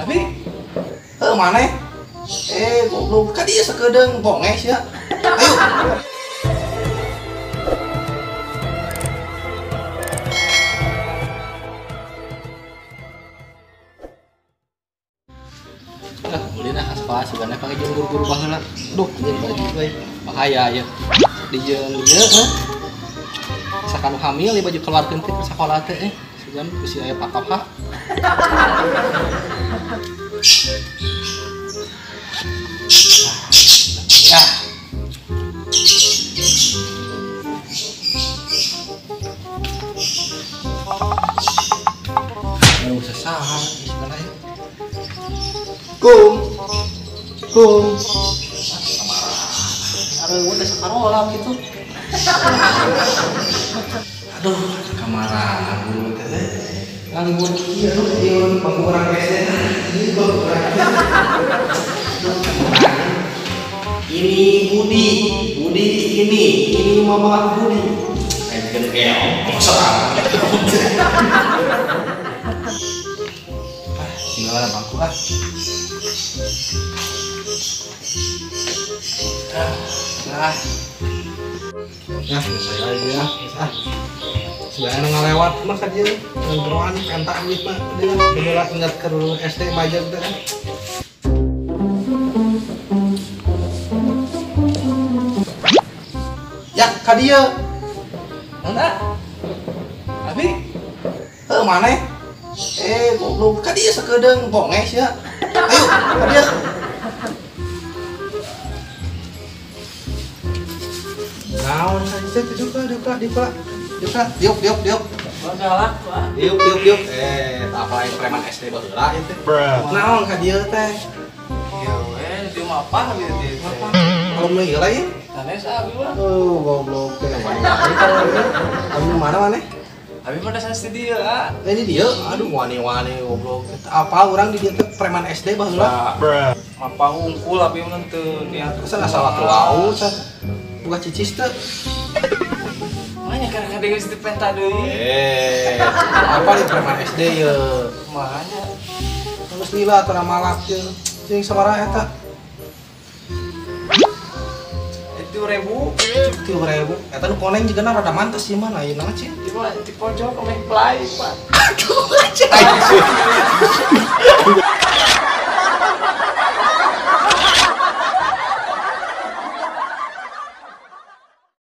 Abi. Heuh maneh? Goblok ka dieu sakedeung bonge sia. Ayo. Ah, ulin ah sekolah sebenarnya pakai jeung guru-guru baheula. Duh, jeung baju euy. Bahaya ya. Di jeung ieu heuh. Sakanu hamil ieu baju keluarkeun teh ke sakola teh eh. Sugan bisi aya pakapha. Ya. Aduh, sesahan sebenarnya. Kum. Kum. Aduh, udah sakarola gitu. Aduh, kamaran guru teh. Ngalibur ieu ieu bangku urang SD. Ini bangku urang. Ini Budi, Budi ini Mama Budi. Kayak keong, serang. Ah, tinggal bangku ah. Ah, nah, saya aja. Ah, sebenarnya ngalewat mah ka dieu, ngeroan pentak duit mah. Dia bener ingat ke SD majeg teh. Ya, ka dieu. Mana? Abi. Heuh maneh? Goblok ka dieu sakedeung bonge sia. Ayo, ka dieu. Naon saja teh duka duka duka. Duka, diuk diuk diuk. Galak, Pak. Diuk diuk diuk. Apa lain preman SD baheula ieu teh. Naon ka dieu teh? Ieu we, dieu mapah ieu teh. Mapah. Kalau meuli heula ieu? Sanes abi mah. Oh, goblok teh. Abi mana maneh? Abi mah da sanes di dieu, ah. Ini dieu, aduh wani-wani goblok. Apa urang di dieu teh preman SD baheula? Mapah hungkul abi mah teu niat. Asa salah wau, asa buka cicis teh. Makanya karena kadang geus dipenta deui. Apa di preman SD ye? Makanya terus lila atau malak ye. Jeung sabaraha eta? 3.000. 3.000. Eta nu koneng juga na rada mantes ieu mah ayeuna mah cing. Ieu mah di pojok meh play, Pak. Aduh, anjing.